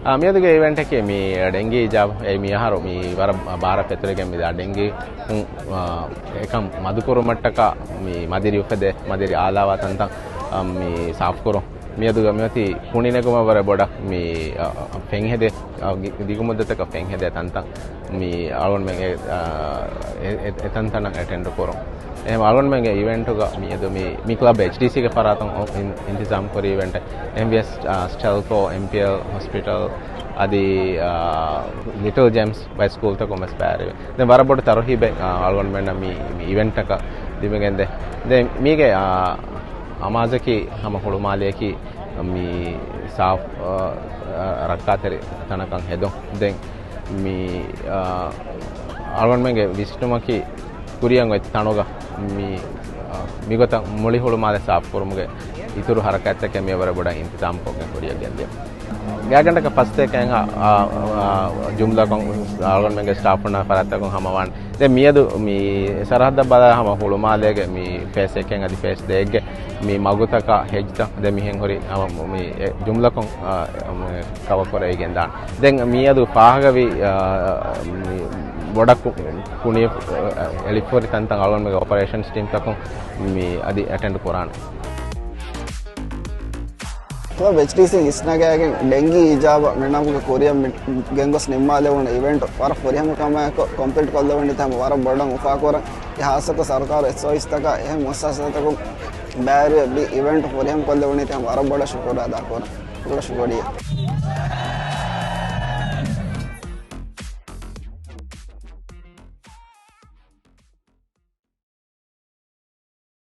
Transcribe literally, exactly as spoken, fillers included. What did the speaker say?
އާ، މިއަދުގެ އިވެންޓަކީ މި ޑެންގީ އިޖާބަ، އެ މިއަހަރު މި ވަރަށް ބާރަށް ފެތުރިގެން މިދާ ޑެންގީ، އާ، އެކަން މަދުކުރުމަށްޓަކާ މި މަދިރި އުފެދޭ، މަދިރި އާލާވާ ތަންތަން، އާ، މި ސާފުކުރުން. މިއަދުގަ މިއޮތީ ކުނިނެގުމަށް ވަރަށް ބޮޑަށް މި، އާ، ފެންހެދޭ، އާ، ދި-، ދިގު މުއްދަތަކަށް ފެންހެދޭ ތަންތަން މި އަޅުގަނޑުމެން އެ، އާ، އެ، އެ، އެ ތަންތަނަށް އެޓެންޑް ކުރުން. އެހެން އަޅުގަނޑުމެންގެ އިވެންޓުގަ މިއަދު މި، މި ކްލަބް އެޗްޑީސީގެ ފަރާތުން އޮ-، އިން-، އިންތިޒާމް ކުރި އިވެންޓެއް. އެހެންވިޔަސް، އާ، ސްޓެލްކޯ، އެމްޕީއެލް ހޮސްޕިޓަލް އަދި، އާ، ލިޓަލް ޖެމްސް ބައި ސްކޫލްތަކުން ވެސް ބައިވެރިވެ. ދެން ވަރަށް ބޮޑު ތަރުހީބެއް، އާ، އަޅުގަނޑުމެންނަށް މި، މި އިވެންޓަކަށް ލިބިގެންދޭ. ދެން މީގެ، އާ، އަމާޒަކީ ހަމަ ހުޅުމާލެއަކީ މި ސާފް، އާ، ރައްކާތެރި ތަނަކަށް ހެދުން. ދެން މި، އާ، އަޅުގަނޑުމެންގެ ވިސްނުމަކީ ކުރިއަށް އޮތް ތަނުގަ މި، އާ، މިގޮތަށް މުޅި ހުޅުމާލެ ސާފުކުރުމުގެ އިތުރު ހަރަކާތްތަކެއް މި ވަރަށް ބޮޑަށް އިންތިޒާމްކޮށްގެން ކުރިއަށް ގެންދިޔަ. ގާތްގަނޑަކަށް ފަސް ސަތޭކައެއްހާ، އާ، އާ، ޖުމްލަކޮށް އަޅުގަނޑުމެންގެ ސްޓާފުންނާ ފަރާތްތަކުން ހަމަވާން. ދެން މިއަދު މި ސަރަހައްދަށް ބަލާ ހަމަ ހުޅުމާލޭގެ މި ފޭސް އެކެއް އަދި ފޭސް ދޭއްގެ މި މަގުތަކާ ހެއްޖްތައް ދެން މިހެން ހުރި ހަމަ މި އެ ޖުމްލަކޮށް، އާ، މި ކަވަރ ކުރެވިގެން ދާން. ދެން މިއަދު ފާހަގަވި، އާ، މި ބޮޑަށް ކު-، ކުނި، އާ، އެޅިފަހުރި ތަންތަން އަޅުގަނޑުމެންގެ އޮޕަރޭޝަންސް ޓީމްތަކުން މި އަދި އެޓެންޑް ކުރާނެ. ކްލަބް އެޗްޑީސީ އިސްނަގާގެން ޑެންގީ އިޖާބަ މި ނަމުގެ ކުރިއަށް މި ގެންގޮސް ނިންމާލެވުނު އިވެންޓް ވަރަށް ފުރިހަމަ ކަމާއެކު ކޮމްޕީޓް ކޮށްލެވުނީ ތަން ވަރަށް ބޮޑަށް އުފާކުރަން. އެ ހާއްސަކޮށް ސަރުކާރު އެސްއޯއީސްތަކާ އެހެން މުއައްސަސާތަކުން ބައިވެރިވެ މި އިވެންޓް ފުރިހަމަ ކޮށްލެވުނީ ތަން ވަރަށް ބޮޑަށް ޝުކުރު އަދާކުރަން. ބޮޑަށް ޝުކުރިއްޔާ.